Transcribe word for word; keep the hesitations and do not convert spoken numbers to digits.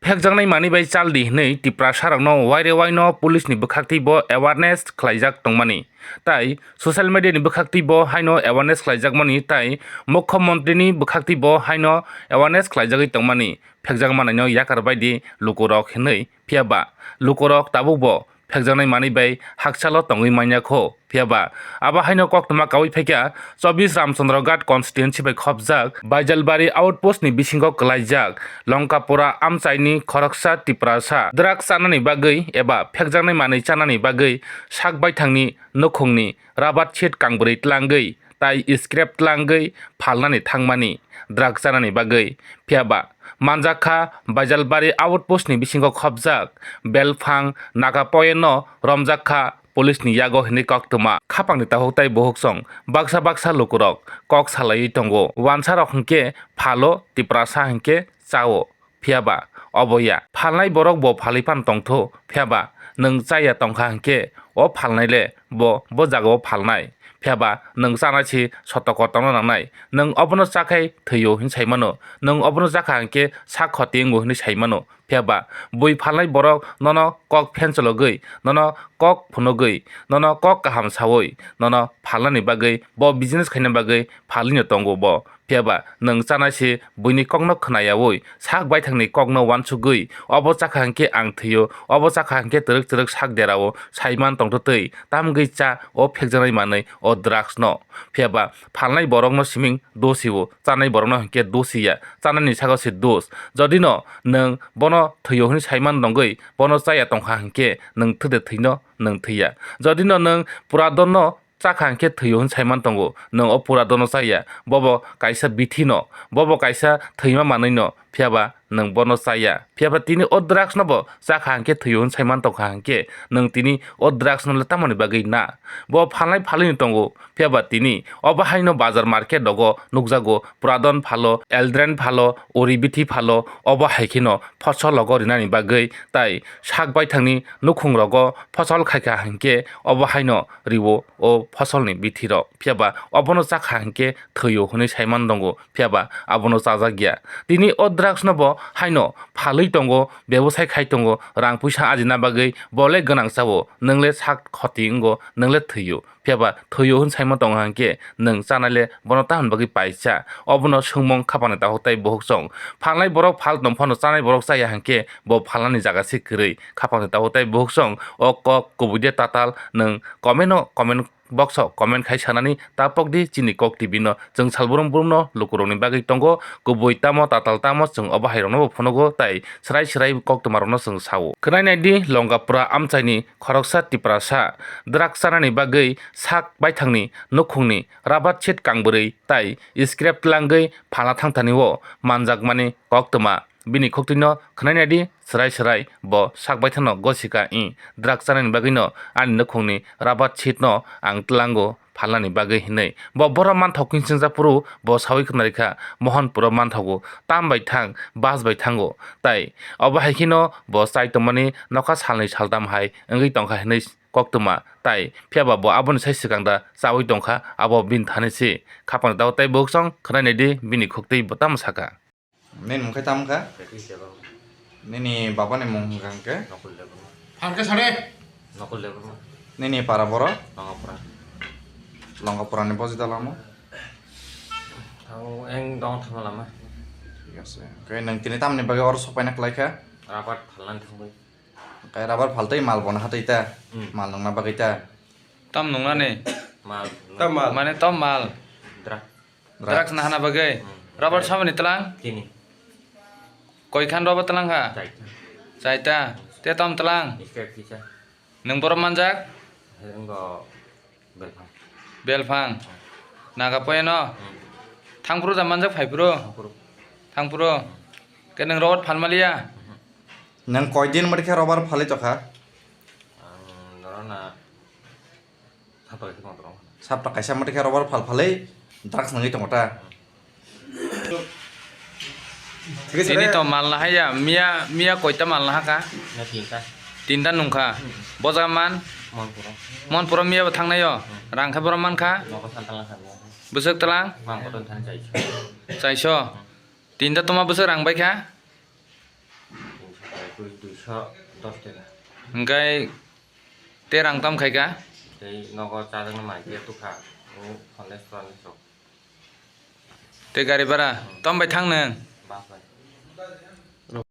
Phekjaknai manwi bai chaldi hwnwi Tiprasarokno waire waino police ni bwkhaktwi bo awareness khlaijak tongmani. Tai social media ni bwkhaktwi bo haino awareness khlaijakmani tai Mukhyamantri ni bwkhaktwi bo haino awareness khlaijagwi tongmani. Phekjak manwino yakar baidi lukurok hwnwi, phiya ba lukurok tabukbo phekjaknai manwi bai hakchalo tongwi manya kho. Phiya ba abo haino koktwma kaui phaikha chobbish Ramchandra Ghat constituency bai khopjak Baijalbari outpost ni bisingo kwlaijak Longkapura amchaini khoroksa Tiprasa drugs chanani bagwi eba phekjaknai manwi chanani bagwi sak baithangni nukhungni rabat sheet kangbrwi tlangwi tai scrap tlangwi phalnani thangmani drugs chanani bagwi. Phiya ba manjak kha Baijalbari outpost ni bisingo khopjak belphang naga poyeno romjak kha police ni yago hwnwi koktwma. Khapangni takhuk tai bukhuk song baksa baksa lukurok kok salaiwi tongo. Wansarok hwnkhe phalo, Tiprasa hwnkhe chao. Phiya ba obo ya. Phalnai borok bo phalwi phano tongtho, phiya ba nwng chaya tongkha hwnkhe o phalnai le bo, bo jagao phalnai. Phiya ba nwng chanai se sotoko tongna nangnai. Nwng obono chakhai thwio hwnwi sai mano. Nwng obono chakha hwnkhe sak khoti wngo hwnwi sai mano. Phiya ba bui phalnai borok nono kok phensologwi, nono kok phunugwi, nono kok kaham saui, nono phalnani bagwi, bo business khaina bagwi phalwino tongo bo. Phiya ba nwng chanai se buini kokno khnayaui, sak baithangni kokno uansukgwi, obo chakha hwnkhe ang thwio, obo chakha hwnkhe twrwk twrwk sak derao, saiman tongtwtwi, tamgwi cha o phekjaknai manwi o drugs no. Phiya ba phalnai borokno siming dosio, chanai borokno hwnkhe dosiya, chanani sago se dos. Jodi no nwng bono thwio hwnwi saiman nongwi, bono chaya tongkha hwnkhe nwng thwde thwino nwng thwiya. Jodi no nwng pura donno chakha hwnkhe thwio hwn saiman tongo, nwng o pura dono chaya, bobo kaisa bithi no, bobo kaisa thwima manwi no, phiya ba nwng bono chaya. Phiya ba tini o drugs no bo chakha hwnkhe thwio hwn saiman tongkha hwnkhe, nwng tini o drugs no le tamoni bagwi na? Bo phalnai phalwino tongo, phiya ba tini obo haino bazar market rogo nukjago, pura don phalo, eldren phalo, uri bithi phalo, obo hai kheno phosol rogo rinani bagwi tai sak baithangni nukhung rogo phosol khaikha hwnkhe obo haino riwo o phosolni bithirok. Phiya ba obono chakha hwnkhe thwio hwnwi saiman tongo, phiya ba abono chajak ya. Tini o drugs no bo haino phalwi tongo, bebosai khai tongo, rang puisa ajina bagwi bo le gwnang chao, nwng le sak khoti wngo, nwng le thwio. Phiya ba thwio hwn saima tongo hwnkhe nwng chanai le bono tamoni bagwi paisa. Obono swngmung khapangni takhuk tai bukhuk song. Phalnai borok phal tong phano chanai borok chaya hwnkhe bo phalnani jaga se kwrwi. Khapangni takhuk tai bukhuk song o kok kubui de tatal nwng comment o comment box o comment khai sanani tapok di chini Kok T V no. Chwng sal brum brum no lukurokni bagwi tongo, kubui tamo tatal tamo chwng obo hai rokno bo phunugo tai swrai swrai koktwma rokno chwng sao. Khwnai nai di Longkapura amchaini khoroksa Tiprasa drugs chanani bagwi sak baithangni nukhungni rabat sheet kangbrwi tai scrap tlangwi phalna thangthani o manjakmani koktwma. Bini khuktwino khwnai nai di, swrai swrai bo sak baithangno gosika i drugs chanani bagwino ani nukhungni rabat sheet no ang tlango phalnani bagwi hinwi. Bo bohrok manthok hinsingsa phuru bo saui khna rikha, Mohanpuro manthogo, tam bai thang, bus bai thango. Tai obo hai kheno bo chai tongmani nokha salnwi saltam hai wngwi tongkha hinwi koktwma. Tai phiya ba bo aboni sai swkang da chaui tongkha, abo bini thani se. Khapang tao tai bukhuk song khwnai nai di, bini khuktwi bo tamo saka. Nini mung khe tamo kha? Nini baba ni mung hwnkha hwnkhe? Nokul Debbarma. Phan khe sade. Nokul Debbarma. Nini para borok? Longapura. Longapura ni boji dalamo? Tamo eng dong thangma lama. Thik ase. Khe nwng tini tamni bagwi oro sopaina kwlai kha? Rabar phalnani thangwi. Khe rabar phaltwi mal bono hatwi ta? Hmm. Mal nungna bagwi ta? Tam nungnani? Mal. Tam mal. Mane tam mal. Dra. Drugs nahana bagwi? Hmm. Rubber samani tlang? Tini. Koikhan rubber tlang kha? Chaita. Chaita. Te tom tlang? Iskep kisa. Nwng borok manjak? Henggo belphang. Belphang. Hmm. Naga poyano? Hmm. Thangphuru da manjak phaipuru? Thangphuru. Thangphuru. Ke nwng rubber phalmaliya? Hmm. Nwng koidin mari khe rubber phalwi tokha? Ang norona Sapta kaisa motoro. Sapta kaisa motoro khe rubber phal phalwi drugs nangwi tongo ta. Tini to mal nahaya, miya, miya koita mal nahaka? Na tinta. Tinta nungkha. Hmm. Boja man? Monpuro. Monpuro miya bo thangnayo. Hmm. Rang khe boro mankha? Nogo santala kha. Bwswk tlang? Mam kotor thani chaiso. Chaiso. Hmm. Tinta toma bwswk rang baikha? Tinso. Dui, duiso dos taka. Hingkai te rang tam khaika? Tei nogo chajaknai mai khe tukha. O phanle chwla ni sok. Te gari bara tom bai thang nang? Bus bai.